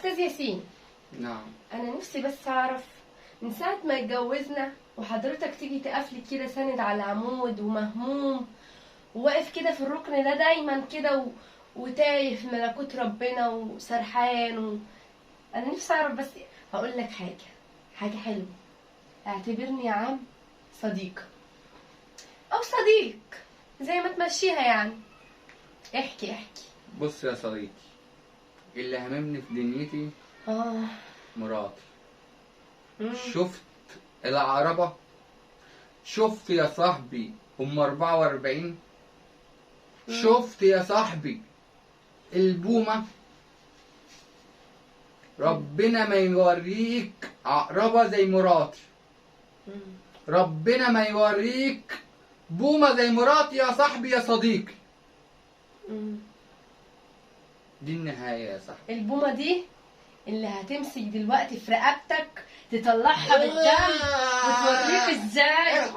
استاذ ياسين. نعم. انا نفسي بس اعرف من ساعة ما اتجوزنا وحضرتك تيجي تقفلي كده ساند على العمود ومهموم وواقف كده في الركن ده دايما كده وتايه في ملكوت ربنا وسرحان انا نفسي اعرف بس. هقول لك حاجة حلوة، اعتبرني يا عم صديقه او صديق زي ما تمشيها يعني. احكي احكي. بص يا صديقي، اللي هممني في دنيتي مراتي. شفت العربة؟ شفت يا صاحبي 44؟ شفت يا صاحبي البومة؟ ربنا ما يوريك عقربة زي مراتي. ربنا ما يوريك بومة زي مراتي يا صاحبي يا صديقي. دي النهاية يا صاحبي. البومة دي اللي هتمسك دلوقتي في رقبتك تطلعها بالدم وتوريك ازاي.